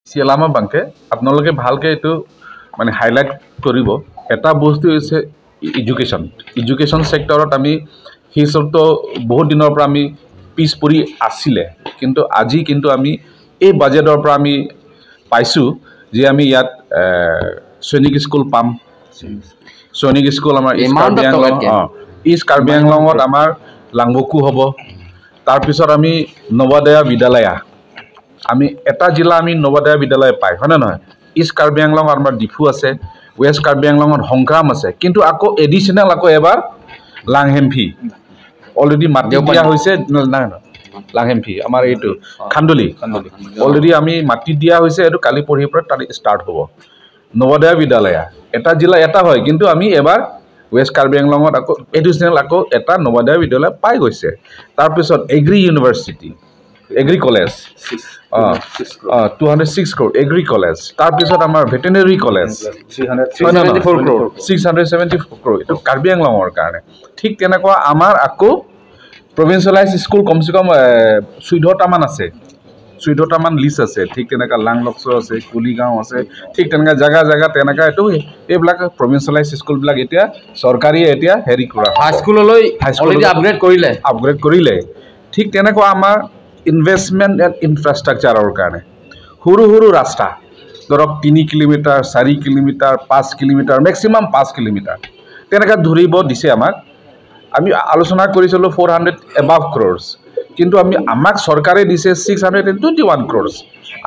চিয়েলামা বাংকে, আপোনালোকে ভালকৈ এইটো মানে হাইলাইট কৰিব। এটা বস্তু হৈছে এডুকেশ্যন। এডুকেশ্যন ছেক্টৰত আমি সেই বহুত দিনৰ পৰা আমি পিছ পৰি আছিলে, কিন্তু আজি কিন্তু আমি এই বাজেটৰ পৰা আমি পাইছোঁ যে আমি ইয়াত সৈনিক স্কুল পাম। সৈনিক স্কুল আমাৰ ইষ্ট কাৰ্বি আংলং, অঁ, ইষ্ট কাৰ্বি আংলঙত আমাৰ লাংবকু হ'ব। তাৰপিছত আমি নৱোদয়া বিদ্যালয়া, আমি এটা জিলা আমি নৱোদয়া বিদ্যালয় পায়, হয়নে নহয়? ইষ্ট কাৰ্বি আংলঙত আমাৰ ডিফু আছে, ৱেষ্ট কাৰ্বি আংলঙত সংগ্ৰাম আছে, কিন্তু আকৌ এডিশ্যনেল আকৌ এবাৰ লাংহেমফি অলৰেডি মাটি দিয়া হৈছে। নাই নহয়, লাংহেমফি আমাৰ এইটো খান্দুলি অলৰেডি আমি মাটি দিয়া হৈছে, এইটো কালি পৰহিৰ পৰা তাত ষ্টাৰ্ট হ'ব। নৱোদয়া বিদ্যালয়া এটা জিলা এটা হয়, কিন্তু আমি এবাৰ ৱেষ্ট কাৰ্বি আংলঙত আকৌ এডিশ্যনেল আকৌ এটা নৱোদয়া বিদ্যালয় পাই গৈছে। তাৰপিছত এগ্ৰি ইউনিভাৰ্চিটি, এগ্ৰি কলেজ, অঁ অঁ, 206 ক্ৰ'ৰ এগ্ৰি কলেজ। তাৰপিছত আমাৰ ভেটেনেৰী কলেজ 674 ক্ৰ'ৰ, এইটো কাৰ্বি আংলঙৰ কাৰণে। ঠিক তেনেকুৱা আমাৰ আকৌ প্ৰভিঞ্চিয়েলাইজ স্কুল কমচে কম 14টামান আছে, 14টামান লিষ্ট আছে। ঠিক তেনেকুৱা লাংলকচৰ আছে, কুলিগাঁও আছে, ঠিক তেনেকুৱা জেগা জেগা তেনেকুৱা এইটো এইবিলাক প্ৰভিঞ্চিয়েলাইজ স্কুলবিলাক এতিয়া চৰকাৰীয়ে এতিয়া হেৰি কৰা হাইস্কুললৈ আপগ্ৰেড কৰিলে, আপগ্ৰেড কৰিলে। ঠিক তেনেকুৱা আমাৰ ইনভেষ্টমেণ্ট এণ্ড ইনফ্ৰাষ্ট্ৰাকচাৰৰ কাৰণে সৰু সৰু ৰাস্তা, ধৰক 3 kilometre, 4 kilometre, 5 kilometre, maximum 5 kilometre তেনেকুৱা ধৰিব দিছে আমাক। আমি আলোচনা কৰিছিলোঁ 400 এবাভ ক্ৰ'ৰ্ছ, কিন্তু আমি আমাক চৰকাৰে দিছে 621 ক্ৰ'ৰ্ছ,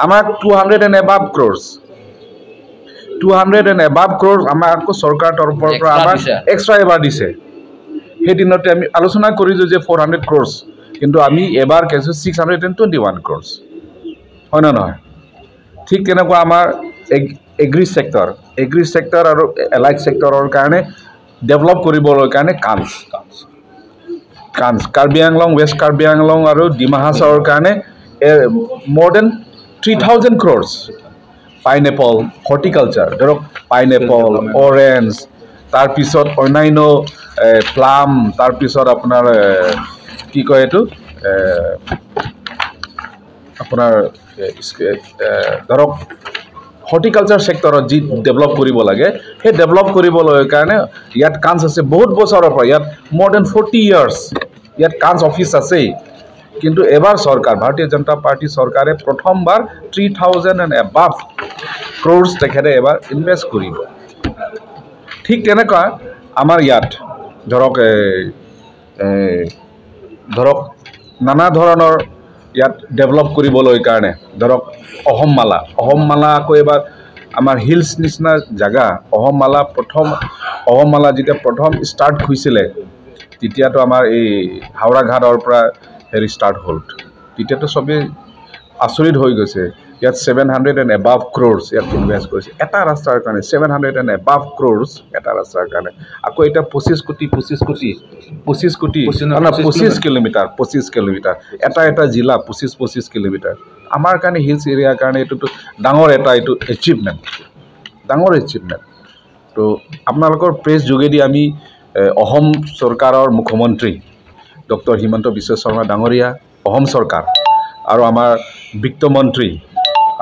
আমাক 200 and above crores, 200 and above crores আমাক আকৌ চৰকাৰৰ তৰফৰ পৰা আমাক এক্সট্ৰা এবাৰ দিছে। সেইদিনতে আমি আলোচনা কৰিছোঁ যে 400 ক্ৰ'ৰ্ছ, কিন্তু আমি এবাৰ কৈছোঁ 621 ক্ৰ'ৰ্ছ, হয় নে নহয়? ঠিক তেনেকুৱা আমাৰ এগ্ৰি ছেক্টৰ, এগ্ৰি ছেক্টৰ আৰু এলাইড ছেক্টৰৰ কাৰণে ডেভেলপ কৰিবলৈ কাৰণে কাঞ্চ, কাঞ্চ কাৰ্বি আংলং, ৱেষ্ট কাৰ্বি আংলং আৰু ডিমা হাছাওৰ কাৰণে more than 3000 crores. Pineapple, horticulture, ধৰক পাইনএপল, অৰেঞ্জ, তাৰপিছত অন্যান্য প্লাম, তাৰপিছত আপোনাৰ কি কয় এইটো আপোনাৰ ধৰক হৰ্টিকালচাৰ ছেক্টৰত যি ডেভেলপ কৰিব লাগে, সেই ডেভেলপ কৰিবলৈ কাৰণে ইয়াত কাঞ্চ আছে বহুত বছৰৰ পৰা, ইয়াত মোৰ then 40 years ইয়াত কাঞ্চ অফিচ আছেই। কিন্তু এবাৰ চৰকাৰ, ভাৰতীয় জনতা পাৰ্টী চৰকাৰে প্ৰথমবাৰ 3000 এণ্ড এবাভ ক্ৰ'ৰ্ছ তেখেতে এবাৰ ইনভেষ্ট কৰিব। ঠিক তেনেকুৱা আমাৰ ইয়াত ধৰক ধৰক নানা ধৰণৰ ইয়াত ডেভেলপ কৰিবলৈ কাৰণে ধৰক অসমমালা, অসমমালা আকৌ এবাৰ আমাৰ হিলছ নিচিনা জেগা অসমমালা, প্ৰথম অসমমালা যেতিয়া প্ৰথম ষ্টাৰ্ট হৈছিলে তেতিয়াতো আমাৰ এই হাওৰাঘাটৰ পৰা হেৰি ষ্টাৰ্ট হ'ল, তেতিয়াতো চবেই আচৰিত হৈ গৈছে। ইয়াত 700 এণ্ড এবাভ ক্ৰ'ৰ্ছ ইয়াত ইনভেষ্ট কৰিছে এটা ৰাস্তাৰ কাৰণে, 700 এণ্ড এবাভ ক্ৰ'ৰ্ছ এটা ৰাস্তাৰ কাৰণে। আকৌ এতিয়া 25 কোটি, 25 কোটি, 25 কোটি, 25 কিলোমিটাৰ, 25 কিলোমিটাৰ এটা এটা জিলা 25 25 কিলোমিটাৰ। আমাৰ কাৰণে হিলছ এৰিয়াৰ কাৰণে এইটোতো ডাঙৰ এটা এইটো এচিভমেণ্ট, ডাঙৰ এচিভমেণ্ট। তো আপোনালোকৰ প্ৰেছ যোগেদি আমি অসম চৰকাৰৰ মুখ্যমন্ত্ৰী ডক্টৰ হিমন্ত বিশ্ব শৰ্মা ডাঙৰীয়া, অসম চৰকাৰ আৰু আমাৰ বিত্তমন্ত্ৰী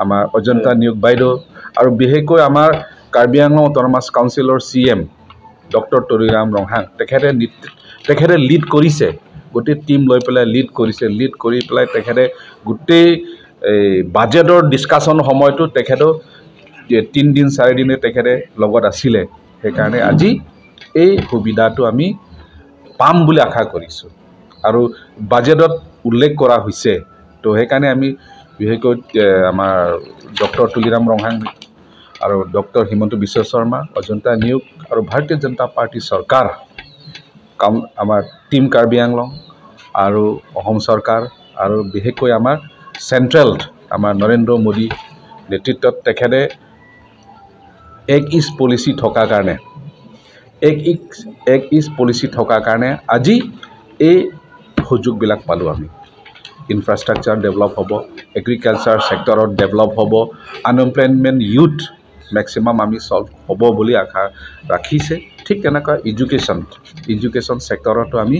আমাৰ অজন্তা নিয়োগ বাইদেউ আৰু বিশেষকৈ আমাৰ কাৰ্বি আংলং অট'নমাছ কাউন্সিলৰ CM doctor Tuliram Ronghang, তেখেতে লিড কৰিছে, গোটেই টীম লৈ পেলাই লিড কৰিছে। লিড কৰি পেলাই তেখেতে গোটেই এই বাজেটৰ ডিছকাশ্যন সময়টো তেখেতেও 3 দিন 4 দিনে তেখেতে লগত আছিলে। সেইকাৰণে আজি এই সুবিধাটো আমি পাম বুলি আশা কৰিছোঁ আৰু বাজেটত উল্লেখ কৰা হৈছে। তো সেইকাৰণে আমি বিশেষকৈ আমাৰ ডক্টৰ তুলিৰাম ৰংহাং আৰু ডক্টৰ হিমন্ত বিশ্ব শৰ্মা, অজন্তা নিয়োগ আৰু ভাৰতীয় জনতা পাৰ্টী চৰকাৰ, কাম আমাৰ টীম কাৰ্বি আংলং আৰু অসম চৰকাৰ আৰু বিশেষকৈ আমাৰ চেণ্ট্ৰেল আমাৰ নৰেন্দ্ৰ মোদী নেতৃত্বত তেখেতে এক ইষ্ট পলিচি থকাৰ কাৰণে, এক ইষ্ট পলিচি থকাৰ কাৰণে আজি এই সুযোগবিলাক পালোঁ আমি। ইনফ্ৰাষ্ট্ৰাকচাৰ ডেভেলপ হ'ব, এগ্ৰিকালচাৰ ছেক্টৰত ডেভেলপ হ'ব, আনএমপ্লয়মেণ্ট ইউথ মেক্সিমাম আমি ছল্ভ হ'ব বুলি আশা ৰাখিছে। ঠিক তেনেকুৱা এডুকেশ্যন ছেক্টৰতো আমি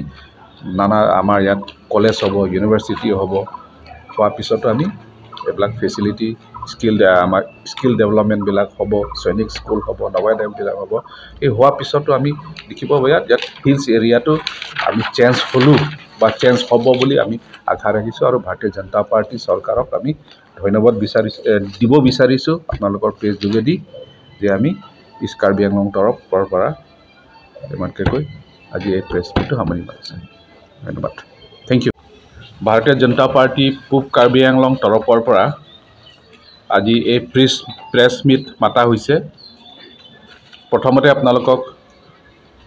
নানা আমাৰ ইয়াত কলেজ হ'ব, ইউনিভাৰ্চিটি হ'ব, হোৱাৰ পিছতো আমি এইবিলাক ফেচিলিটি স্কিল আমাৰ স্কিল ডেভেলপমেণ্টবিলাক হ'ব, সৈনিক স্কুল হ'ব, নৱোদয়বিলাক হ'ব। এই হোৱাৰ পিছতো আমি দেখিব ইয়াত ইয়াত হিলছ এৰিয়াটো আমি চেঞ্জ হ'লোঁ বা চেঞ্জ হ'ব বুলি আমি আশা ৰাখিছোঁ। আৰু ভাৰতীয় জনতা পাৰ্টী চৰকাৰক আমি ধন্যবাদ বিচাৰিছোঁ, দিব বিচাৰিছোঁ আপোনালোকৰ প্ৰেছ যোগেদি যে আমি ইষ্ট কাৰ্বি আংলং তৰফৰ পৰা ইমানকৈ কৈ আজি এই প্ৰেছ মিটটো সামৰণি মাৰিছোঁ। ধন্যবাদ, thank U. ভাৰতীয় জনতা পাৰ্টী পূব কাৰ্বি আংলং তৰফৰ পৰা আজি এই প্ৰেছ মিট মাতা হৈছে। প্ৰথমতে আপোনালোকক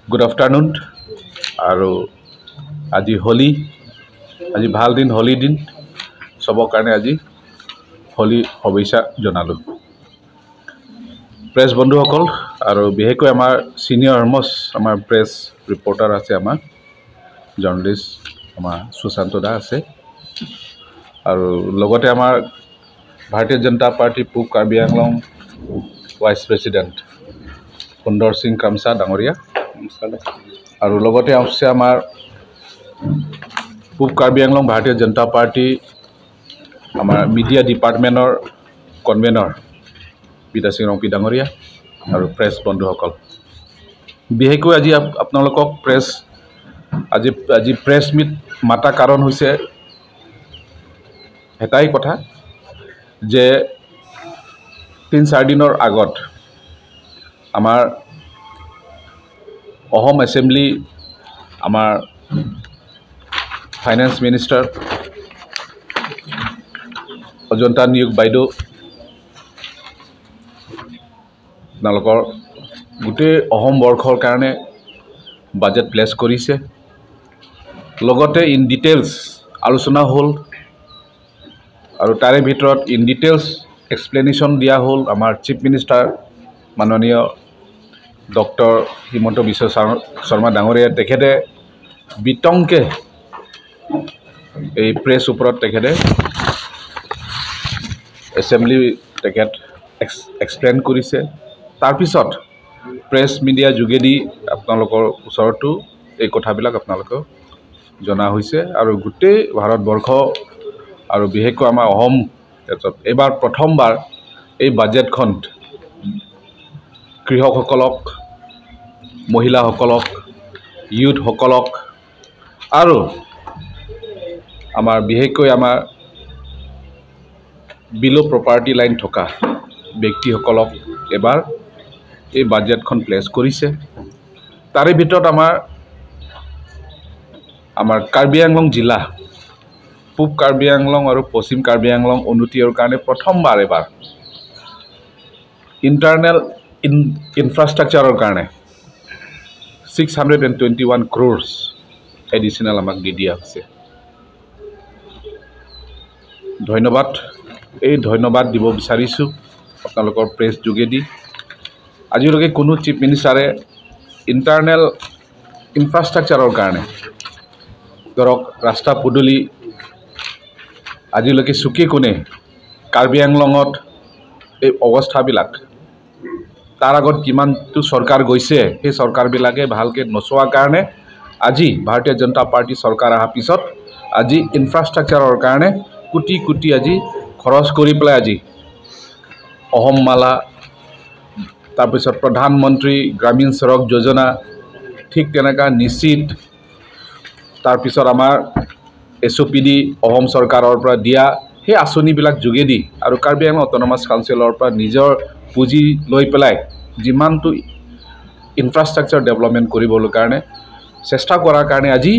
গুড আফটাৰনুন। আৰু আজি হোলী, আজি ভাল দিন, হোলী দিন, চবৰ কাৰণে আজি হোলী শুভেচ্ছা জনালোঁ প্ৰেছ বন্ধুসকল। আৰু বিশেষকৈ আমাৰ ছিনিয়ৰ মষ্ট আমাৰ প্ৰেছ ৰিপৰ্টাৰ আছে, আমাৰ জাৰ্ণলিষ্ট আমাৰ সুশান্ত দা আছে, আৰু লগতে আমাৰ ভাৰতীয় জনতা পাৰ্টী পূব কাৰ্বি আংলং ভাইচ প্ৰেচিডেণ্ট সুন্দৰ সিং কামচা ডাঙৰীয়া, আৰু লগতে আছে আমাৰ পূব কাৰ্বি আংলং ভাৰতীয় জনতা পাৰ্টী আমাৰ মিডিয়া ডিপাৰ্টমেণ্টৰ কনভেনৰ বিদ্যা সিং ৰংপি ডাঙৰীয়া আৰু প্ৰেছ বন্ধুসকল। বিশেষকৈ আজি আপোনালোকক প্ৰেছ আজি আজি প্ৰেছ মিট মাতা কাৰণ হৈছে এটাই কথা যে 3-4 দিনৰ আগত আমাৰ অসম এছেম্বলি আমাৰ ফাইনেন্স মিনিষ্টাৰ অজন্তা নিয়োগ বাইদেউ আপোনালোকৰ গোটেই অসম বৰ্ষৰ কাৰণে বাজেট প্লেচ কৰিছে। লগতে ইন ডিটেইলছ আলোচনা হ'ল আৰু তাৰে ভিতৰত ইন ডিটেইলছ এক্সপ্লেনেশ্যন দিয়া হ'ল আমাৰ চিফ মিনিষ্টাৰ মাননীয় ডক্টৰ হিমন্ত বিশ্ব শৰ্মা ডাঙৰীয়া। তেখেতে বিতংকে এই প্ৰেছ ওপৰত তেখেতে এছেম্বলি তেখেত এক্সপ্লেইন কৰিছে। তাৰপিছত প্ৰেছ মিডিয়া যোগেদি আপোনালোকৰ ওচৰতো এই কথাবিলাক আপোনালোকক জনা হৈছে। আৰু গোটেই ভাৰতবৰ্ষ আৰু বিশেষকৈ আমাৰ অসম এইবাৰ প্ৰথমবাৰ এই বাজেটখন কৃষকসকলক, মহিলাসকলক, ইউথসকলক আৰু আমাৰ বিশেষকৈ আমাৰ বিল' প্ৰপাৰ্টি লাইন থকা ব্যক্তিসকলক এবাৰ এই বাজেটখন প্লেচ কৰিছে। তাৰে ভিতৰত আমাৰ আমাৰ কাৰ্বি আংলং জিলা, পূব কাৰ্বি আংলং আৰু পশ্চিম কাৰ্বি আংলং উন্নতিৰ কাৰণে প্ৰথমবাৰ এবাৰ ইণ্টাৰনেল ইনফ্ৰাষ্ট্ৰাকচাৰৰ কাৰণে 621 ক্ৰ'ৰ্ছ এডিশ্যনেল আমাক দি দিয়া হৈছে। ধন্যবাদ, এই ধন্যবাদ দিব বিচাৰিছোঁ আপোনালোকৰ প্ৰেছ যোগেদি। আজিলৈকে কোনো চিফ মিনিষ্টাৰে ইণ্টাৰনেল ইনফ্ৰাষ্ট্ৰাকচাৰৰ কাৰণে ধৰক ৰাস্তা পদূলি আজিলৈকে চুকে কোণে কাৰ্বি আংলঙত এই অৱস্থাবিলাক, তাৰ আগত কিমানটো চৰকাৰ গৈছে সেই চৰকাৰবিলাকে ভালকৈ নচোৱাৰ কাৰণে আজি ভাৰতীয় জনতা পাৰ্টী চৰকাৰ অহাৰ পিছত আজি ইনফ্ৰাষ্ট্ৰাকচাৰৰ কাৰণে কোটি কোটি আজি খৰচ কৰি পেলাই আজি অসমমালা, তাৰপিছত প্ৰধানমন্ত্ৰী গ্ৰামীণ সড়ক যোজনা, ঠিক তেনেকুৱা নিশ্চিত, তাৰপিছত আমাৰ SOPD Assam চৰকাৰৰ পৰা দিয়া সেই আঁচনিবিলাক যোগেদি আৰু কাৰ্বি আংলং অট'নমাছ কাউন্সিলৰ পৰা নিজৰ পুঁজি লৈ পেলাই যিমানটো ইনফ্ৰাষ্ট্ৰাকচাৰ ডেভেলপমেণ্ট কৰিবলৈ কাৰণে চেষ্টা কৰাৰ কাৰণে আজি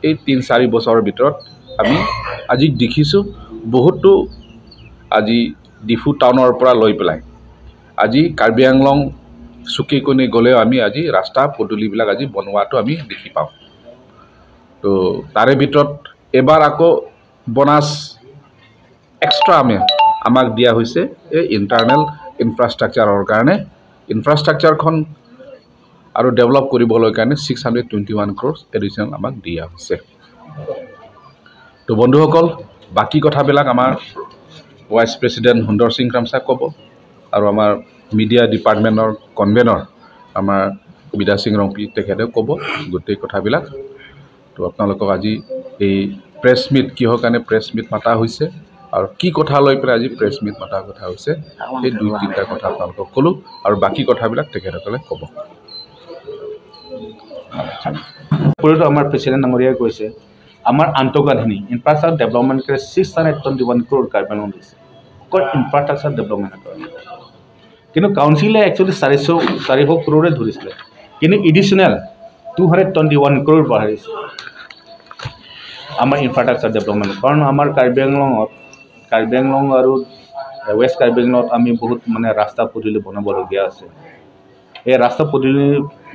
এই 3-4 বছৰৰ ভিতৰত আমি আজি দেখিছোঁ বহুতো আজি ডিফু টাউনৰ পৰা লৈ পেলাই আজি কাৰ্বি আংলং চুকে কোণে গ'লেও আমি আজি ৰাস্তা পদূলিবিলাক আজি বনোৱাটো আমি দেখি পাওঁ। তো তাৰে ভিতৰত এবাৰ আকৌ বোনাছ এক্সট্ৰা আমি আমাক দিয়া হৈছে এই ইণ্টাৰনেল ইনফ্ৰাষ্ট্ৰাকচাৰৰ কাৰণে। ইনফ্ৰাষ্ট্ৰাকচাৰখন আৰু ডেভেলপ কৰিবলৈ কাৰণে 621 ক্ৰ'ৰ্ছ এডিশ্যনেল আমাক দিয়া হৈছে। তো বন্ধুসকল, বাকী কথাবিলাক আমাৰ ভাইচ প্ৰেচিডেণ্ট সুন্দৰ সিং ৰামচাক ক'ব আৰু আমাৰ মিডিয়া ডিপাৰ্টমেণ্টৰ কনভেনৰ আমাৰ বিদা সিং ৰংপি তেখেতেও ক'ব গোটেই কথাবিলাক। তো আপোনালোকক আজি এই প্ৰেছ মিট কিহৰ কাৰণে প্ৰেছ মিট মাতা হৈছে আৰু কি কথা লৈ পেলাই আজি প্ৰেছ মিট মতাৰ কথা হৈছে, সেই দুই তিনিটা কথা আপোনালোকক ক'লোঁ আৰু বাকী কথাবিলাক তেখেতসকলে ক'ব। উপৰিও আমাৰ প্ৰেচিডেণ্ট ডাঙৰীয়াই কৈছে আমাৰ আন্তঃগাঁথনি ইনফ্ৰাষ্ট্ৰাকচাৰ ডেভেলপমেণ্ট কৰে 621 ক্ৰ'ৰ কাৰ্বি আংলং দিছে অকল ইনফ্ৰাষ্ট্ৰাকচাৰ ডেভেলপমেণ্টৰ কাৰণে। কিন্তু কাউন্সিলে একচুৱেলি 400 ক্ৰ'ৰে ধৰিছিলে, কিন্তু এডিশ্যনেল 221 ক্ৰ'ৰ বঢ়াইছে আমাৰ ইনফ্ৰাষ্ট্ৰাকচাৰ ডেভেলপমেণ্ট। কাৰণ আমাৰ কাৰ্বি আংলং আৰু ৱেষ্ট কাৰ্বি আংলঙত আমি বহুত মানে ৰাস্তা পদূলি বনাবলগীয়া আছে। এই ৰাস্তা পদূলি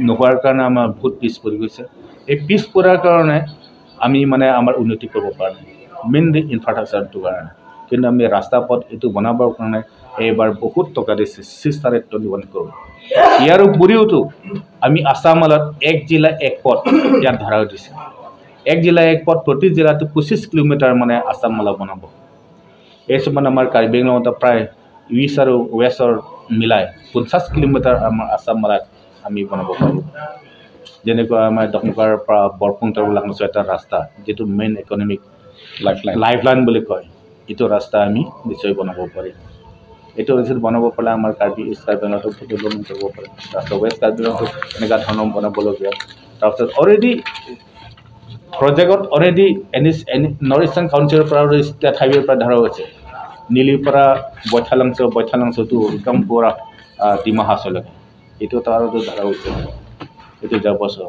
নোহোৱাৰ কাৰণে আমাৰ বহুত পিছ পৰি গৈছে। এই পিছ পৰাৰ কাৰণে আমি মানে আমাৰ উন্নতি কৰিব পৰা নাই মেইনলি ইনফ্ৰাষ্ট্ৰাকচাৰটোৰ কাৰণে। কিন্তু আমি ৰাস্তা পথ এইটো বনাবৰ কাৰণে এইবাৰ বহুত টকা দিছে, 621 ক্ৰ'ৰ। ইয়াৰ উপৰিওতো আমি আছামত এক জিলা এক পথ ইয়াত ধৰা দিছে। এক জিলা এক পথ প্ৰতি জিলাটো 25 কিলোমিটাৰ মানে আছামমালা বনাব। এই সময়ত আমাৰ কাৰ্বি আংলঙত প্ৰায় ইষ্ট আৰু ৱেষ্টৰ মিলাই 50 কিলোমিটাৰ আমাৰ আছামমালাত আমি বনাব পাৰোঁ। যেনেকুৱা আমাৰ দমকাৰ পৰা বৰপুংতৰ লাংচৰ এটা ৰাস্তা, যিটো মেইন ইকনমিক লাইফলাইন বুলি কয়, এইটো ৰাস্তা আমি নিশ্চয় বনাব পাৰিম। এইটো পিছত বনাব পাৰিলে আমাৰ কাৰ্বি ইষ্ট কাৰ্বি আংলঙতো ডেভেলপমেণ্ট কৰিব পাৰে। তাৰপিছত ৱেষ্ট কাৰ্বি আংলঙতো এনেকুৱা ধৰণৰ বনাবলগীয়া। তাৰপিছত অলৰেডি প্ৰজেক্টত অলৰেডি নৰ্থ ইষ্টাৰ্ণ কাউন্সিলৰ পৰা আৰু ষ্টেট হাইৱেৰ পৰা ধৰা হৈছে নীলিৰ পৰা বৈঠালাংছটো একদম পূৰা ডিমা হাছাওলৈকে, এইটো তাৰো ধৰা হৈছে। এইটো যোৱা বছৰ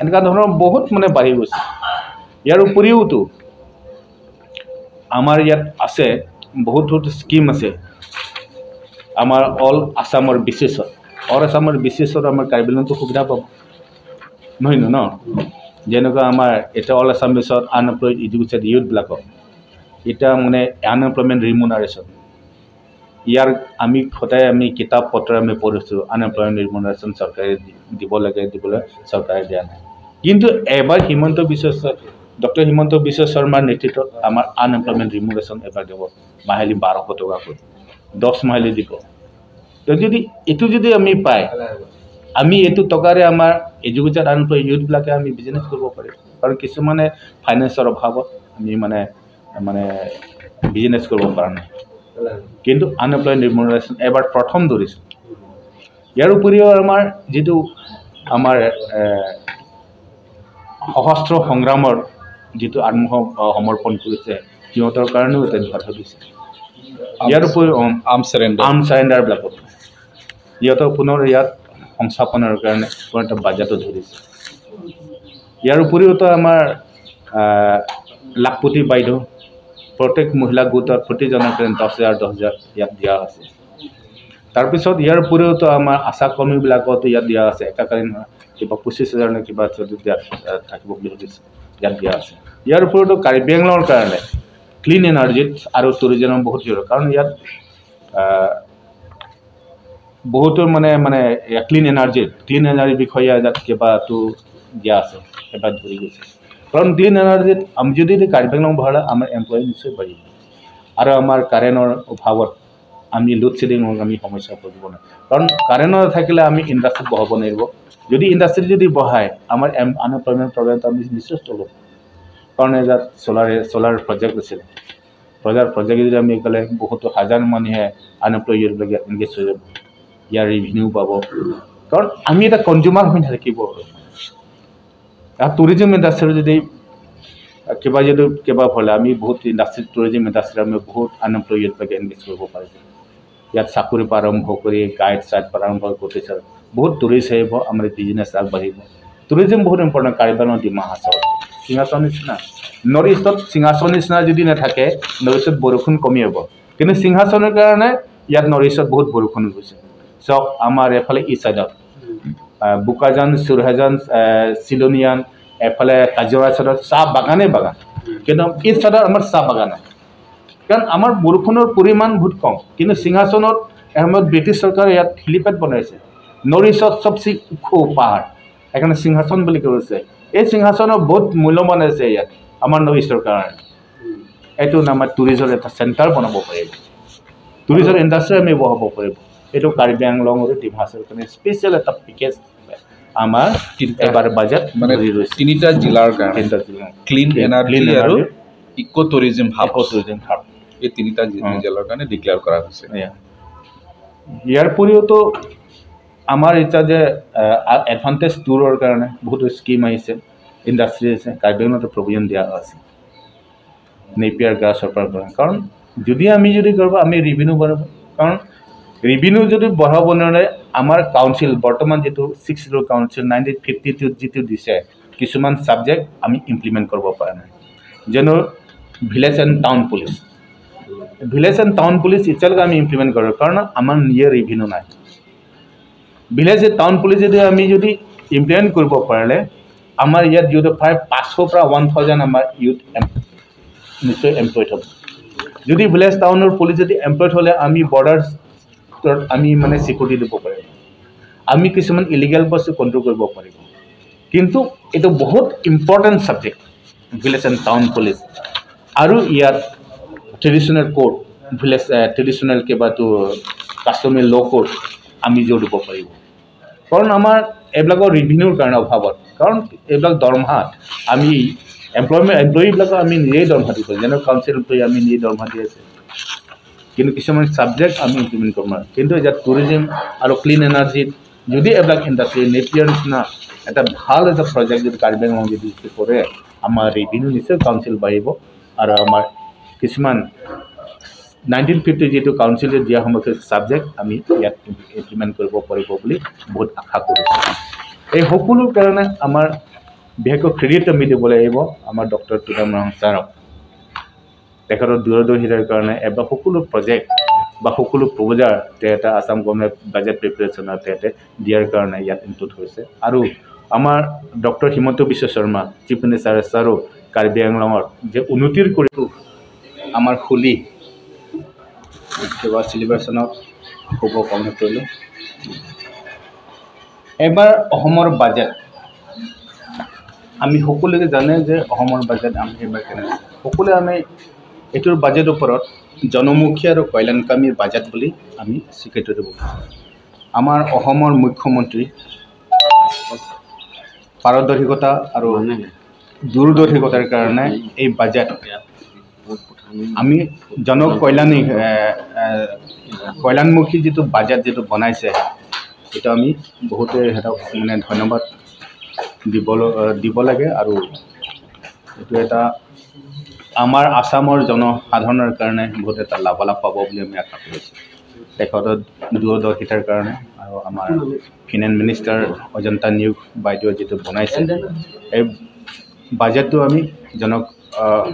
এনেকুৱা ধৰণৰ বহুত মানে বাঢ়ি গৈছে। ইয়াৰ উপৰিওতো আমাৰ ইয়াত আছে বহুত বহুত স্কীম আছে আমাৰ অল আছামৰ বিশেষত, অল আছামৰ বিশেষত আমাৰ কাৰ্বি আংলঙতো সুবিধা পাব নহয় ন। যেনেকুৱা আমাৰ এতিয়া অল আছাম বেছত আনএমপ্লয়ড এডুকেটেড ইউথবিলাকক এতিয়া মানে আনএমপ্লয়মেণ্ট ৰিমুনাৰেশ্যন, ইয়াৰ আমি সদায় আমি কিতাপ পত্ৰ আমি পঢ়িছোঁ আনএমপ্লয়মেণ্ট ৰিমুনাৰেশ্যন চৰকাৰে দিব লাগে, দিবলৈ চৰকাৰে দিয়া নাই। কিন্তু এবাৰ ডক্টৰ হিমন্ত বিশ্ব শৰ্মাৰ নেতৃত্বত আমাৰ আনএমপ্লয়মেণ্ট ৰিমুনাৰেশ্যন এবাৰ দিব মাহিলী 1200 টকাকৈ, 10 মাহিলী দিব। তো যদি এইটো যদি আমি পায়, আমি এইটো টকাৰে আমাৰ এডুকেটেড আনএমপ্লয় ইউথবিলাকে আমি বিজনেছ কৰিব পাৰিম। কাৰণ কিছুমানে ফাইনেন্সৰ অভাৱত আমি মানে মানে বিজনেছ কৰিব পৰা নাই, কিন্তু আনএমপ্লয় ৰিমুনাৰেশ্যন এবাৰ প্ৰথম ধৰিছোঁ। ইয়াৰ উপৰিও আমাৰ যিটো আমাৰ সশস্ত্ৰ সংগ্ৰামৰ যিটো আত্মসমৰ্পণ কৰিছে সিহঁতৰ কাৰণেও এটা বাধা দিছে। ইয়াৰ উপৰিও আৰ্ম চাৰেণ্ডাৰবিলাকত সিহঁতৰ পুনৰ ইয়াত সংস্থাপনৰ কাৰণে পুনৰ এটা বাজেটো ধৰিছে। ইয়াৰ উপৰিওতো আমাৰ লাখপতি বাইদেউ প্ৰত্যেক মহিলা গোটত প্ৰতিজনৰ কাৰণে 10,000 10,000 ইয়াত দিয়া আছে। তাৰপিছত ইয়াৰ উপৰিওতো আমাৰ আশা কৰ্মীবিলাকতো ইয়াত দিয়া আছে, একাকালীন কিবা 25,000 নে কিবা ইয়াত থাকিব বুলি ভাবিছে, ইয়াত দিয়া আছে। ইয়াৰ উপৰিওতো কাৰ্বি আংলঙৰ কাৰণে ক্লিন এনাৰ্জিত আৰু টুৰিজমৰ বহুত জৰুৰী, কাৰণ ইয়াত বহুতো মানে মানে ক্লিন এনাৰ্জিৰ বিষয়ে ইয়াত কিবাটো দিয়া আছে, এবাৰ ধৰি গৈছে। কাৰণ ক্লিন এনাৰ্জিত আমি যদি কাৰ্বি আংলং বঢ়ালে আমাৰ এমপ্লয়ী নিশ্চয় বাঢ়িব আৰু আমাৰ কাৰেণ্টৰ অভাৱত আমি লোড শ্বেডিঙৰ আমি সমস্যা পৰিব নাই। কাৰণ কাৰেণ্ট নাথাকিলে আমি ইণ্ডাষ্ট্ৰীত বহাব নোৱাৰিব। যদি ইণ্ডাষ্ট্ৰীত যদি বহায় আমাৰ আনএমপ্লয়মেণ্ট প্ৰব্লেমটো আমি নিশ্চয় চলোঁ। কাৰণ ইয়াত চ'লাৰ প্ৰজেক্ট আছিলে, প্ৰজেক্ট যদি আমি ক'লে বহুতো হাজাৰ মানুহে আনএমপ্লয় ইউথবিলাক ইয়াত এংগেজ হৈ যাব, ইয়াৰ ৰেভিনিউ পাব। কাৰণ আমি এটা কনজিউমাৰ হৈ নাথাকিব। টুৰিজিম ইণ্ডাষ্ট্ৰীৰ যদি কিবা যদি কিবা হ'লে আমি বহুত ইণ্ডাষ্ট্ৰী টুৰিজিম ইণ্ডাষ্ট্ৰীত আমি বহুত আনএমপ্লয় ইউথবিলাক এংগেজ কৰিব পাৰিম। ইয়াত চাকৰিৰ পৰা আৰম্ভ কৰি গাইড চাইড পৰা আৰম্ভ কৰি বহুত টুৰিষ্ট আহিব, আমাৰ বিজনেছ আগবাঢ়িব। টুৰিজিম বহুত ইম্পৰ্টেণ্ট কাৰ্বি আংলং ডিমা হাছাওত সিংহাসন নিচিনা নৰ্থ ইষ্টত সিংহাসন নিচিনা যদি নাথাকে নৰ্থ ইষ্টত বৰষুণ কমি হ'ব, কিন্তু সিংহাসনৰ কাৰণে ইয়াত নৰ্থ ইষ্টত বহুত বৰষুণ গৈছে। চাওক আমাৰ এফালে ইষ্ট ছাইডত বোকাজান, চুৰহাজান, চিলনিয়ান, এফালে কাজিৰঙা ছাইডত চাহ বাগানেই বাগান, কিন্তু ইষ্ট ছাইডত আমাৰ চাহ বাগান নাই, কাৰণ আমাৰ বৰষুণৰ পৰিমাণ বহুত কম। কিন্তু সিংহাসনত এসময়ত ব্ৰিটিছ চৰকাৰে ইয়াত হেলিপেড বনাইছে। নৰ্থ ইষ্টত চবচে ওখ পাহাৰ, সেইকাৰণে সিংহাসন বুলি কৈছে। এই সিংহাসনৰ বহুত মূল্যৱান আছে ইয়াত আমাৰ নৰ্থ ইষ্টৰ কাৰণে। এইটো আমাৰ টুৰিজৰ এটা চেণ্টাৰ বনাব পাৰিব, টুৰিজৰ ইণ্ডাষ্ট্ৰি আমি বহাব পাৰিব। এইটো কাৰ্বি আংলং আৰু ডিমা হাছাওৰ কাৰণে স্পেচিয়েল এটা পেকেজ আমাৰ এবাৰ বাজেট মানে তিনিটা জিলাৰ কাৰণে, ক্লিন এনাৰ্জি আৰু ইক' টুৰিজিম হাব, এই তিনিটা জিলাৰ কাৰণে ডিক্লেয়াৰ কৰা হৈছে। ইয়াৰ উপৰিওতো আমাৰ এতিয়া যে এডভান্টেজ টুৰৰ কাৰণে বহুতো স্কিম আহিছে, ইণ্ডাষ্ট্ৰি আছে, কাৰ্বি আংলঙতো প্ৰভিজন দিয়া আছে নেপিয়াৰ গ্ৰাছৰ পৰা। কাৰণ যদি আমি যদি কৰিব আমি ৰিভিনিউ বঢ়াব, কাৰণ ৰিভিনিউ যদি বঢ়াব নোৱাৰে আমাৰ কাউন্সিল বৰ্তমান যিটো 6 ৰুল কাউন্সিল 1952 যিটো দিছে কিছুমান ছাবজেক্ট আমি ইমপ্লিমেণ্ট কৰিব পৰা নাই, যেনে village and town police. Village and town police এতিয়ালৈকে আমি ইমপ্লিমেণ্ট কৰোঁ কাৰণ আমাৰ নিজে ৰিভিনিউ নাই। ভিলেজ এণ্ড টাউন পুলিচ যদি আমি যদি ইমপ্লিমেণ্ট কৰিব পাৰিলে আমাৰ ইয়াত যিহেতু প্ৰায় 500 পৰা 1000 আমাৰ ইউথ নিশ্চয় এমপ্লয়ড হ'ব। যদি ভিলেজ টাউনৰ পুলিচ যদি এমপ্লয়ড হ'লে আমি বৰ্ডাৰ আমি মানে চিকিউৰিটি দিব পাৰিম, আমি কিছুমান ইলিগেল বস্তু কণ্ট্ৰল কৰিব পাৰিব। কিন্তু এইটো বহুত important subject village and town police. আৰু ইয়াত ট্ৰেডিশ্যনেল কোৰ্ট, ভিলেজ ট্ৰেডিশ্যনেল কিবাটো কাষ্টমাৰী ল' কোৰ্ট আমি জোৰ দিব পাৰিব। কাৰণ আমাৰ এইবিলাকৰ ৰিভিনিউৰ কাৰণে অভাৱত, কাৰণ এইবিলাক দৰমহাত আমি এমপ্লয়ীবিলাকক আমি নিজেই দৰমহা দিব, যেনে কাউন্সিল এমপ্লয়ী আমি নিজেই দৰমহা দি আছে। কিন্তু কিছুমান ছাবজেক্ট আমি ইমপ্লিমেণ্ট কৰিব নোৱাৰোঁ। কিন্তু ইয়াত টুৰিজিম আৰু ক্লিন এনাৰ্জিত যদি এইবিলাক ইণ্ডাষ্ট্ৰি নেপিয়াৰ নিচিনা এটা ভাল এটা প্ৰজেক্ট যদি কাৰ্বি আংলং যদি কৰে আমাৰ ৰেভিনিউ নিশ্চয় কাউন্সিল বাঢ়িব। আৰু আমাৰ কিছুমান 1950 যিটো কাউন্সিলে দিয়া সময়ত ছাবজেক্ট আমি ইয়াত ইমপ্লিমেণ্ট কৰিব পাৰিব বুলি বহুত আশা কৰিছোঁ। এই সকলো কাৰণে আমাৰ বিশেষকৈ ক্ৰেডিট আমি দিব লাগিব আমাৰ ডক্টৰ তুলিৰাম ৰংহাং ছাৰক। তেখেতৰ দূৰদৰ্শিতাৰ কাৰণে এবাৰ সকলো প্ৰজেক্ট বা সকলো প্ৰপ'জাৰ তেখেতে আছাম গভৰ্ণমেণ্ট বাজেট প্ৰিপেৰেশ্যনত তেখেতে দিয়াৰ কাৰণে ইয়াত ইনক্লুড হৈছে। আৰু আমাৰ doctor Himanta Biswa Sarma chief minister ছাৰো Karbi আংলঙৰ যে উন্নতিৰ কৰি আমাৰ হোলী কিবা চেলিব্ৰেশ্যনত শুভ কামনা কৰিলোঁ। এবাৰ অসমৰ বাজেট আমি সকলোকে জানে যে অসমৰ বাজেট আমি এইবাৰ কেনে সকলোৱে আমি এইটোৰ বাজেট ওপৰত জনমুখী আৰু কল্যাণকামী বাজেট বুলি আমি স্বীকৃতি দিব। আমাৰ অসমৰ মুখ্যমন্ত্ৰী পাৰদৰ্শিকতা আৰু দূৰদৰ্শিকতাৰ কাৰণে এই বাজেট আমি জনকল্যাণী কল্যাণমুখী যিটো বাজেট যিটো বনাইছে সেইটো আমি বহুতে সিহঁতক মানে ধন্যবাদ দিব লাগে। আৰু এইটো এটা আমাৰ আছামৰ জনসাধাৰণৰ কাৰণে বহুত এটা লাভালাভ পাব বুলি আমি আশা কৰিছোঁ তেখেতৰ দূৰদৰ্শিতাৰ কাৰণে। আৰু আমাৰ ফিনেন্স মিনিষ্টাৰ অজন্তা নিয়োগ বাইদেৱে যিটো বনাইছে এই বাজেটটো আমি জন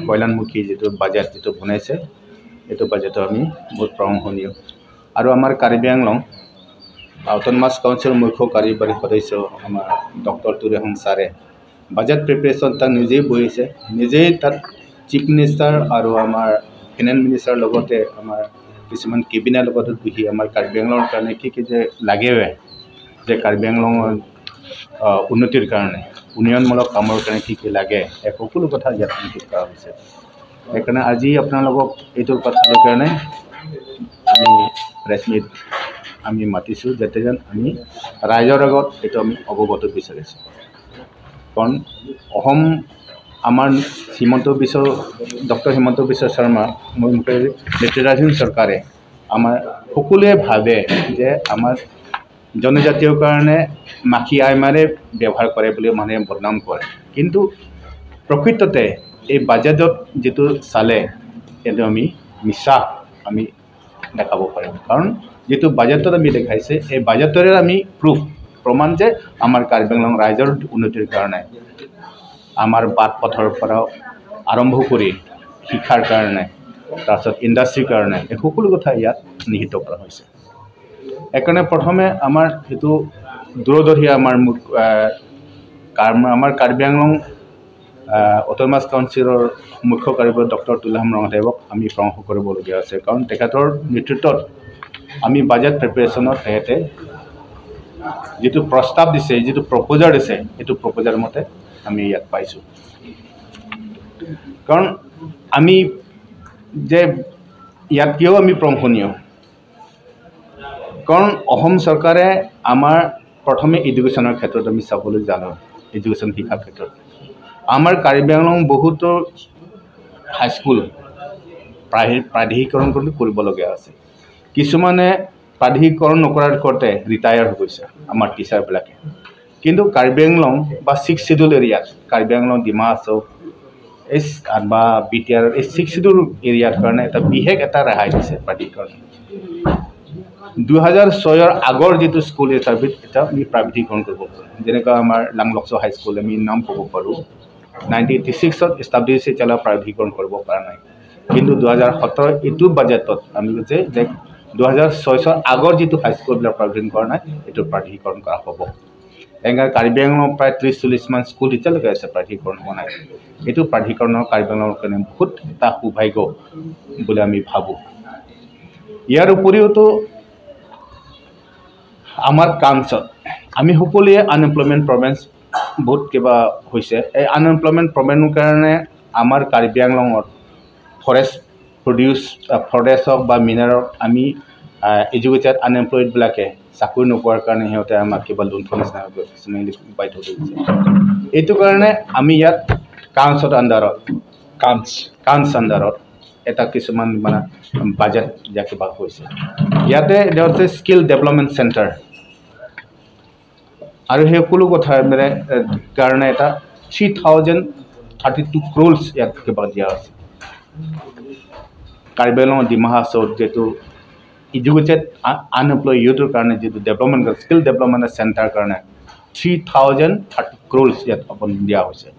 কল্যাণমুখী যিটো বাজেট যিটো বনাইছে এইটো বাজেটটো আমি বহুত প্ৰশংসনীয়। আৰু আমাৰ কাৰ্বি আংলং অট'নমাছ কাউন্সিলৰ মুখ্য কাৰ্যবাহী সদস্য আমাৰ ডক্টৰ তুলিৰাম ছাৰে বাজেট প্ৰিপেৰেশ্যন তাত নিজেই বহিছে, নিজেই তাত চিফ মিনিষ্টাৰ আৰু আমাৰ ফিনেন্স মিনিষ্টাৰৰ লগতে আমাৰ কিছুমান কেবিনেট লগতো বহি আমাৰ কাৰ্বি আংলঙৰ কাৰণে কি কি যে লাগে যে কাৰ্বি আংলঙৰ উন্নতিৰ কাৰণে উন্নয়নমূলক কামৰ কাৰণে কি কি লাগে এই সকলো কথা ইয়াত ইনক্লুড কৰা হৈছে। সেইকাৰণে আজি আপোনালোকক এইটোৰ কথাৰ কাৰণে আমি প্ৰেছ মিট আমি মাতিছোঁ যাতে যেন আমি ৰাইজৰ আগত এইটো আমি অৱগত বিচাৰিছোঁ। কাৰণ অসম আমাৰ হিমন্ত বিশ্ব ডক্টৰ হিমন্ত বিশ্ব শৰ্মা নেতৃত্বাধীন চৰকাৰে আমাৰ সকলোৱে ভাবে যে আমাৰ জনজাতীয় কাৰণে মাখি আইমাৰে ব্যৱহাৰ কৰে বুলি মানুহে বদনাম কৰে, কিন্তু প্ৰকৃততে এই বাজেটত যিটো চালে সেইটো আমি মিছা আমি দেখাব পাৰিম। কাৰণ যিটো বাজেটত আমি দেখাইছে এই বাজেটৰে আমি প্ৰুফ প্ৰমাণ যে আমাৰ কাৰ্বি আংলং ৰাইজৰ উন্নতিৰ কাৰণে আমাৰ বাট পথৰ পৰা আৰম্ভ কৰি শিক্ষাৰ কাৰণে তাৰপিছত ইণ্ডাষ্ট্ৰীৰ কাৰণে এই সকলো কথা ইয়াত নিহিত কৰা হৈছে। সেইকাৰণে প্ৰথমে আমাৰ সেইটো দূৰদৰ্শী আমাৰ আমাৰ কাৰ্বি আংলং অট'নমাছ কাউন্সিলৰ মুখ্য কাৰ্যবাহী ডক্টৰ তুলিৰাম ৰংহাংদেৱক আমি প্ৰশংসা কৰিবলগীয়া আছে। কাৰণ তেখেতৰ নেতৃত্বত আমি বাজেট প্ৰিপেৰেশ্যনত তেখেতে যিটো প্ৰস্তাৱ দিছে যিটো প্ৰপ'জাৰ দিছে সেইটো প্ৰপ'জাৰ মতে আমি ইয়াত পাইছোঁ। কাৰণ আমি যে ইয়াত কিয় আমি প্ৰশংসনীয়, কাৰণ অসম চৰকাৰে আমাৰ প্ৰথমে এডুকেশ্যনৰ ক্ষেত্ৰত আমি চাবলৈ জানো এডুকেশ্যন শিক্ষাৰ ক্ষেত্ৰত আমাৰ কাৰ্বি আংলং বহুতো হাইস্কুল প্ৰাধিকৰণ কৰিবলগীয়া আছে। কিছুমানে প্ৰাধিকৰণ নকৰাৰ কৰোঁতে ৰিটায়াৰ হৈ গৈছে আমাৰ টিচাৰবিলাকে। কিন্তু কাৰ্বি আংলং বা ছিক্স চিডিউল এৰিয়াত, কাৰ্বি আংলং, ডিমা হাছাও এই বা বি টি আৰৰ এই ছিক্স চিডিউল এৰিয়াৰ কাৰণে এটা বিশেষ এটা ৰেহাই দিছে প্ৰাধিকৰণ। 2006ৰ আগৰ যিটো স্কুল চাৰ্ভিচ এটা আমি প্ৰাইভেটীকৰণ কৰিব পাৰোঁ, যেনেকুৱা আমাৰ লাংলকচ হাইস্কুল আমি নাম ক'ব পাৰোঁ। 1986ত ইষ্টাব্লিছ এতিয়ালৈ প্ৰাইভেটীকৰণ কৰিব পৰা নাই। কিন্তু 2017 এইটো বাজেটত আমি কৈছে যে 2006 চনৰ আগৰ যিটো হাইস্কুলবিলাক প্ৰাইভেটীকৰণ কৰা নাই, এইটো প্ৰাইভেটীকৰণ কৰা হ'ব। এনেকৈ কাৰ্বি আংলঙত প্ৰায় 30-40মান স্কুল এতিয়ালৈকে আছে প্ৰাইভেটীকৰণ হোৱা নাই। এইটো প্ৰাইভেটীকৰণৰ কাৰ্বি আংলঙৰ কাৰণে বহুত এটা সৌভাগ্য বুলি আমি ভাবোঁ। ইয়াৰ উপৰিওতো আমাৰ কাঞ্চত আমি সকলোৱে আনএমপ্লয়মেণ্ট প্ৰব্লেমছ বহুত কিবা হৈছে। এই আনএমপ্লয়মেণ্ট প্ৰব্লেমৰ কাৰণে আমাৰ কাৰ্বি আংলঙত ফৰেষ্ট প্ৰডিউচ, ফৰেষ্ট হওক বা মিনাৰেল, আমি এডুকেটেড আনএমপ্লয়ডবিলাকে চাকৰি নোপোৱাৰ কাৰণে সিহঁতে আমাক কিবা লুণ্ঠন নিচিনা কিছুমান বাধ্য কৰিছে। এইটো কাৰণে আমি ইয়াত কাঞ্চৰ আণ্ডাৰত, কাঞ্চ আণ্ডাৰত এটা কিছুমান মানে বাজেট দিয়া কিবা হৈছে। ইয়াতে হৈছে স্কিল ডেভেলপমেণ্ট চেণ্টাৰ আৰু সেই সকলো কথাৰ মানে কাৰণে এটা 3032 ক্ৰ'ৰ্ছ ইয়াত কিবা দিয়া হৈছে। কাৰ্বি আংলং, ডিমা হাছাওত যিটো এডুকেটেড আনএমপ্লয় ইউথৰ কাৰণে যিটো ডেভেলপমেণ্ট, স্কিল ডেভেলপমেণ্ট চেণ্টাৰ কাৰণে 3030 ক্ৰ'ৰ্ছ ইয়াত আবণ্টন দিয়া হৈছে।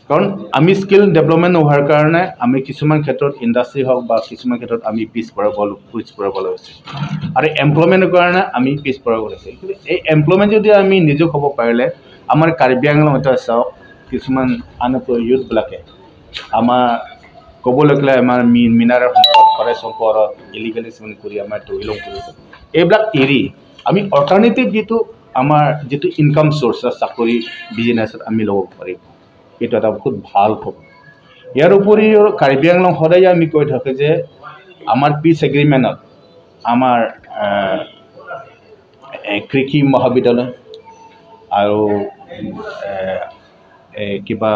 কাৰণ আমি স্কিল ডেভেলপমেণ্ট নোহোৱাৰ কাৰণে আমি কিছুমান ক্ষেত্ৰত ইণ্ডাষ্ট্ৰি হওক বা কিছুমান ক্ষেত্ৰত আমি পিছ পৰিবলৈ হৈছে আৰু এমপ্লয়মেণ্টৰ কাৰণে আমি পিছ পৰিব হৈছে। কিন্তু এই এমপ্লয়মেণ্ট যদি আমি নিজক হ'ব পাৰিলে আমাৰ কাৰ্বি আংলং এটা চাওক, কিছুমান আনএমপ্লয় ইউথবিলাকে আমাৰ ক'বলৈ গ'লে আমাৰ মিনাৰেল সম্পদ, ফৰেষ্ট সম্পদত ইলিগেলি কৰি আমাৰ তহিলং কৰিছে। এইবিলাক এৰি আমি অল্টাৰনেটিভ যিটো আমাৰ যিটো ইনকাম চ'ৰ্চ, চাকৰি, বিজনেছত আমি ল'ব পাৰিম। এইটো এটা বহুত ভাল খবৰ। ইয়াৰ উপৰিও কাৰ্বি আংলং সদায় আমি কৈ থাকোঁ যে আমাৰ পিচ এগ্ৰিমেণ্টত আমাৰ কৃষি মহাবিদ্যালয় আৰু কিবা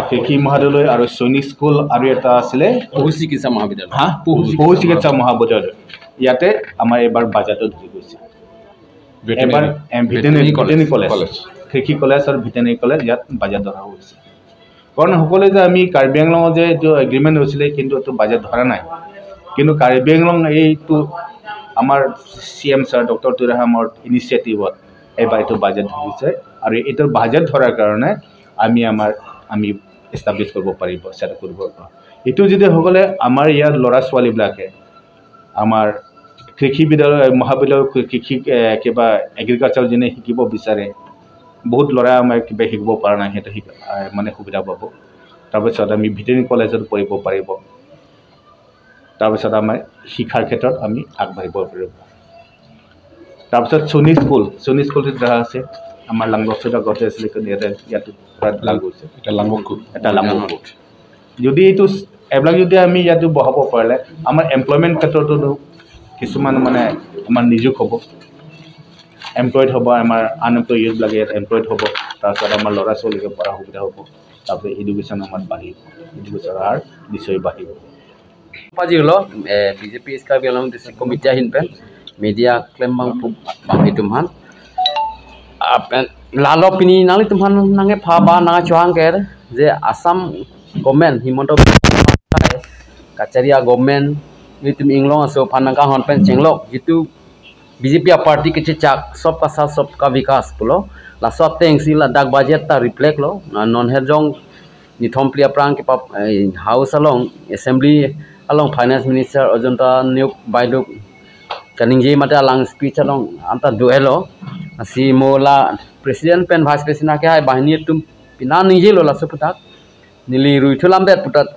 কৃষি মহাবিদ্যালয় আৰু সৈনিক স্কুল আৰু এটা আছিলে পশু চিকিৎসা মহাবিদ্যালয়, হা, পশু চিকিৎসা মহাবিদ্যালয়। ইয়াতে আমাৰ এইবাৰ বাজেটত ধৰি গৈছে। এবাৰ ভেটেনেৰী কলেজ, কৃষি কলেজ আৰু ভেটেনেৰী কলেজ ইয়াত বাজেট ধৰা হৈছে। কাৰণ সকলোৱে যে আমি কাৰ্বি আংলঙত যে এইটো এগ্ৰিমেণ্ট হৈছিলে, কিন্তু এইটো বাজেট ধৰা নাই। কিন্তু কাৰ্বি আংলং এইটো আমাৰ চি এম ছাৰ ডক্টৰ তুৰাহামৰ ইনিচিয়েটিভত এইবাৰ এইটো বাজেট ধৰিছে আৰু এইটো বাজেট ধৰাৰ কাৰণে আমি আমাৰ আমি এষ্টাব্লিছ কৰিব পাৰিব, ছেট কৰিব পাৰিব। এইটো যদি সকলে আমাৰ ইয়াৰ ল'ৰা ছোৱালীবিলাকে আমাৰ কৃষি বিদ্যালয়, মহাবিদ্যালয়, কৃষি কিবা এগ্ৰিকালচাৰ যোনে শিকিব বিচাৰে, বহুত ল'ৰা আমাৰ কিবা শিকিব পৰা নাই, সিহঁতে মানে সুবিধা পাব। তাৰপিছত আমি ভেটেনেৰী কলেজত পঢ়িব পাৰিব। তাৰপিছত আমাৰ শিক্ষাৰ ক্ষেত্ৰত আমি আগবাঢ়িব পাৰিব। তাৰপিছত সৈনিক স্কুল, সৈনিক স্কুলটো ধৰা আছে আমাৰ লাংলকচত আগতে আছিলে, কিন্তু ইয়াতে লাগু হৈছে এটা লাংবকু, এটা লাংবকু। যদি এইটো এইবিলাক যদি আমি ইয়াতো বহাব পাৰিলে আমাৰ এমপ্লয়মেণ্ট ক্ষেত্ৰতো কিছুমান মানে আমাৰ নিয়োগ হ'ব, এমপ্লয়ড হ'ব, আমাৰ আনএমপ্লয় ইউথবিলাকে ইয়াত এমপ্লয়ড হ'ব। তাৰপিছত আমাৰ ল'ৰা ছোৱালীকে পঢ়া সুবিধা হ'ব। তাৰপিছত এডুকেশ্যন আমাৰ বাঢ়িব, এডুকেশ্যনৰ হাৰ নিশ্চয় বাঢ়িব। আজি হলো BJP Karbi Anglong district committee হিনপেন media claim bang bang tumhan lalo pini nang tumhan nange pha ba nanga chuang ker je Assam government Himanta Kacharia government nitum inglong aso phanang ka hon pen chenglok jitu BJP party ke chak sab ka साथ सबका विकास बोलो ला सब thanks ला डाक budget ता reflect low non Hajong निथम Priya प्रांग K house along assembly along finance minister Ajanta Neog বাইদুক kaning mate alang speech along anta duelo si mola president pen vice president ke hai bahini tum pina ningje lo la suputak nili ruithulam det putat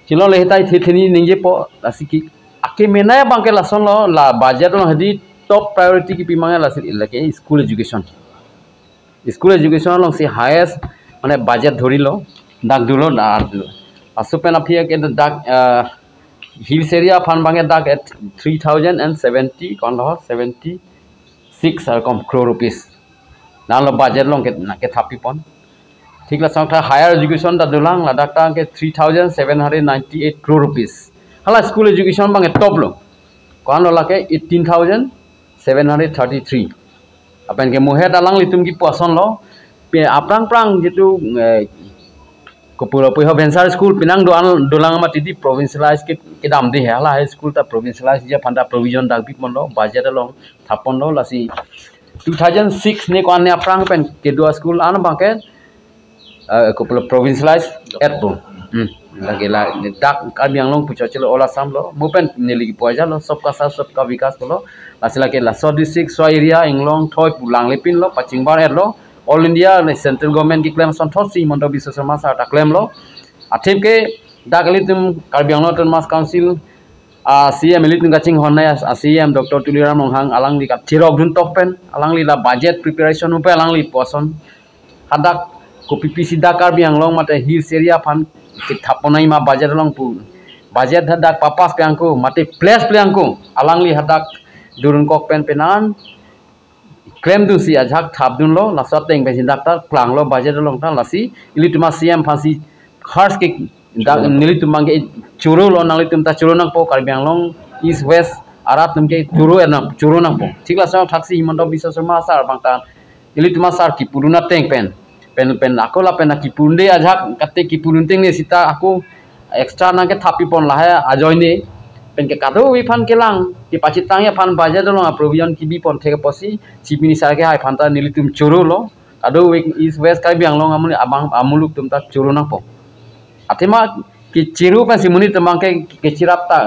chilo le hitai thithini ningje po la siki ake mena bangke la son lo la budget lo hadi top priority ki pimange la lake school education long si highest mane budget dhori lo dak dulo asupen afia ke dak hills area fund bange dak at 3070 kon lo 76 ar kom crore rupees nalo budget long ke na ke thapi pon ঠিক la sang higher education ta dulang ladak ta ke 3798 crore rupees hala school education bang top lo kan lo lake 18733 apen ke mohe dalang litum ki poison lo aprang prang jitu kopura poi venture school pinang doan dolang ma titi provincialize ke dam di hala high school ta provincialize ja phanda provision dak bi pon lo budget long thapon lo lasi 2006 ne kon ne aprang pen ke dua school an bang ke kopula provincialize et bo lage la dak Karbi Anglong pucha chelo ola sam lo mupen neli ki poja lo sabka साथ सबका विकास lo lasila ke la so district so area inglong thoi pulang lepin lo pachingbar et lo all India ne central government ki claim son thot si Himanta Biswa Sarma sa ta claim lo athim ke dak litum Karbi Anglong Autonomous Council a CM litum gaching honnai a CM Dr. Tuliram Ronghang alang li ka thirok dun top pen alang li la budget preparation upe alang li poson hadak ko PPC da Karbi Anglong mate hills area phan ki thaponai ma budget long pu budget hadak papas pyangko mate place plyangko alang li hadak durun kok pen penan claim du si ajak thap dun lo lasat teng pe dak ta klang lo budget long ta lasi ili tuma CM phasi khars ke dak nili tumang ke churu lo nang li tum ta churu nang po Karbi Anglong east west arat tum ke churu na churu nang po thik la sa thaksi Himanta Biswa Sarma sar bang ta ili tuma sar ki puruna teng pen pen pen ako la pen ki purunde ajak katte ki purunting ne sita ako extra nang ke thapi pon lahe ajoy ne pen ke kado wi phan kelang ki pachitang ya phan budget lo provision ki bi pon theke posi chief minister ke hai phan ta nilitum churu lo kado wi east west Karbi Anglong amul abang amuluk tum ta churu nang po athema ki chiru pa simuni tumang ke chirap ta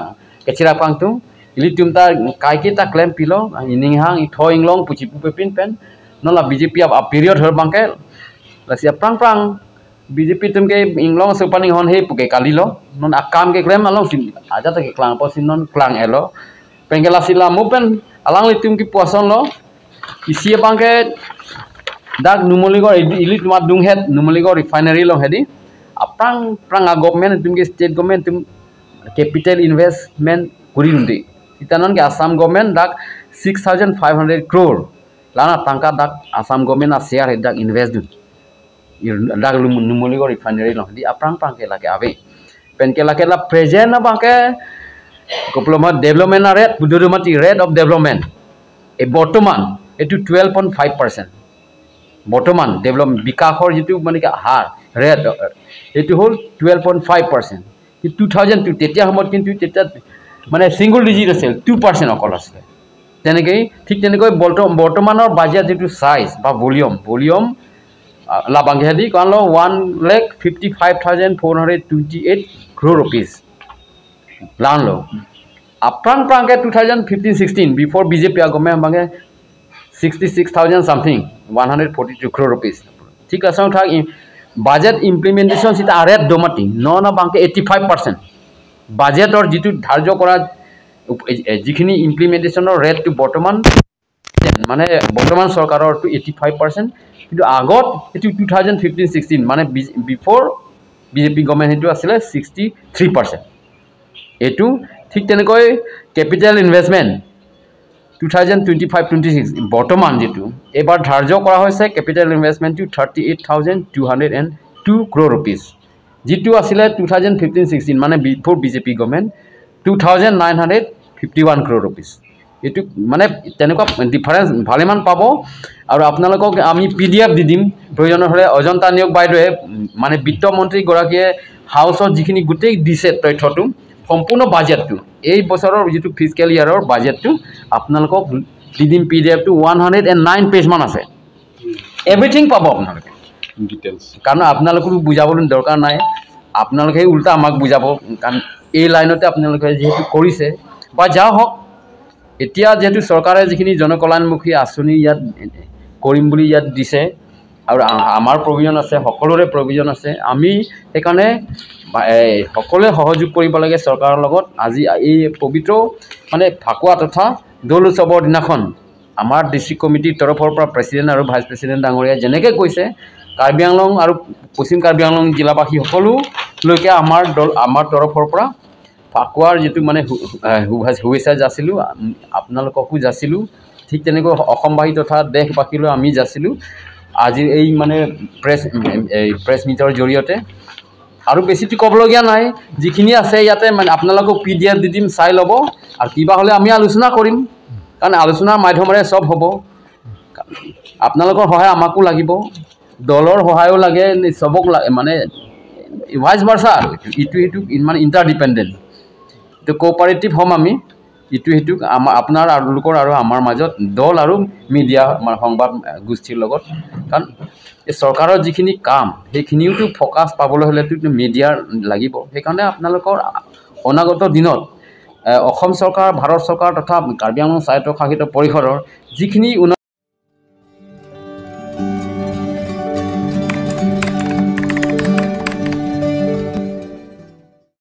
ke chirap pang tu ilitum ta kai ke ta claim pilo ining hang i thoing long puchi pu pin pen nola BJP a period her bang ke lasia prang prang BJP tum ke inglong supaning hon he puke kali lo non akam ke klem along sim aja ta ke klang posin non klang elo pengela sila mupen alang litum ki poison lo isi bang ke dak Numaligarh ilit ma dung het Numaligarh refinery lo hedi aprang prang a government tum ke state government tum capital investment kuri rundi itanon ke Assam government dak 6500 crore lana tangka dak Assam government a share het dak invest dun dak Numaligarh refinery lo di aprang prang ke lake ave pen ke lake la present na bang ke koploma development rate budurumati rate of development e বৰ্তমান এটো 12.5% বৰ্তমান develop বিকাশৰ যেটো মানে কি হাৰ rate এটো হ'ল 12.5% কি 2002 তেতিয়া সময়ত কিন্তু তেতিয়া মানে সিঙ্গল ডিজিট আছিল 2% অকল আছিল তেনেকৈ ঠিক তেনেকৈ বৰ্তমানৰ বাজেট যেটো সাইজ বা ভলিউম ভলিউম লাবাংহেদি কান ল 1,55,428 crore rupees লান লো aprang prang ke 2015-16 before BJP government bange 66,000 something 142 crore rupees ঠিক আছে থাক বাজেট ইমপ্লিমেন্টেশন সিটা আরে দমাটি ন না বাংকে 85% বাজেটৰ যিটো ধাৰ্য কৰা যিখিনি ইমপ্লিমেন্টেশনৰ ৰেটটো বৰ্তমান মানে বৰ্তমান চৰকাৰৰটো 85% কিন্তু আগত এটো 2015-16 মানে বিফৰ বিজেপি গভৰ্ণমেণ্ট সেইটো আছিল 63% এটো ঠিক তেনেকৈ কেপিটেল ইনভেষ্টমেণ্ট 2025-26 বৰ্তমান যেটো এবাৰ ধাৰ্য কৰা হৈছে কেপিটেল ইনভেষ্টমেণ্টটো 38,202 crore rupees যিটো আছিল 2015-16 মানে before BJP government 2,951 crore rupees এটো মানে তেনেকুৱা ডিফাৰেন্স ভালেমান পাব আৰু আপোনালোকক আমি পিডিএফ দি দিম প্ৰয়োজন হ'লে অজন্তা নিয়োগ বাইদেৱে মানে বিত্ত মন্ত্ৰী গৰাকীয়ে হাউচত যিখিনি গোটেই দিছে তথ্যটো সম্পূৰ্ণ বাজেটটো এই বছৰৰ যিটো ফিজিকেল ইয়াৰৰ বাজেটটো আপোনালোকক দি দিম পিডিএফটো 109 পেজমান আছে এভৰিথিং পাব আপোনালোকে ডিটেইলছ কাৰণ আপোনালোকো বুজাবলৈ দৰকাৰ নাই আপোনালোকে উল্টা আমাক বুজাব কাৰণ এই লাইনতে আপোনালোকে যিহেতু কৰিছে বা যা হওক এতিয়া যিহেতু চৰকাৰে যিখিনি জনকল্যাণমুখী আঁচনি ইয়াত কৰিম বুলি ইয়াত দিছে আৰু আমাৰ প্ৰয়োজন আছে সকলোৰে প্ৰয়োজন আছে আমি সেইকাৰণে সকলোৱে সহযোগ কৰিব লাগে চৰকাৰৰ লগত আজি এই পবিত্ৰ মানে ফাকুৱা তথা দৌল উৎসৱৰ দিনাখন আমাৰ ডিষ্ট্ৰিক্ট কমিটিৰ তৰফৰ পৰা প্ৰেচিডেণ্ট আৰু ভাইচ প্ৰেচিডেণ্ট ডাঙৰীয়াই যেনেকৈ কৈছে কাৰ্বি আংলং আৰু পশ্চিম কাৰ্বি আংলং জিলাবাসী সকলোলৈকে আমাৰ দল আমাৰ তৰফৰ পৰা ফাকুৱাৰ যিটো মানে শুভেচ্ছা যাচিলোঁ আপোনালোককো যাচিলোঁ ঠিক তেনেকৈ অসমবাসী তথা দেশবাসীলৈ আমি যাচিলোঁ। আজিৰ এই মানে প্ৰেছ মিটৰ জৰিয়তে। আৰু বেছিতো ক'বলগীয়া নাই, যিখিনি আছে ইয়াতে মানে আপোনালোকক PDF দি দিম, চাই ল'ব। আৰু কিবা হ'লে আমি আলোচনা কৰিম, কাৰণ আলোচনাৰ মাধ্যমেৰে চব হ'ব। আপোনালোকৰ সহায় আমাকো লাগিব, দলৰ সহায়ো লাগে, চবক লাগে, মানে ভাইচ ভাৰ্চা আৰু ইটো সিটো মানে ইণ্টাৰডিপেণ্ডেণ্ট। এইটো কোঅপাৰেটিভ হ'ম আমি ইটো সিটোক, আমাৰ আপোনাৰ আৰু লোকৰ আৰু আমাৰ মাজত দল আৰু মিডিয়া আমাৰ সংবাদ গোষ্ঠীৰ লগত। কাৰণ এই চৰকাৰৰ যিখিনি কাম সেইখিনিওতো ফ'কাছ পাবলৈ হ'লেতো মিডিয়াৰ লাগিব। সেইকাৰণে আপোনালোকৰ অনাগত দিনত অসম চৰকাৰ, ভাৰত চৰকাৰ তথা কাৰ্বি আংলং স্বায়ত্তশাসিত পৰিষদৰ যিখিনি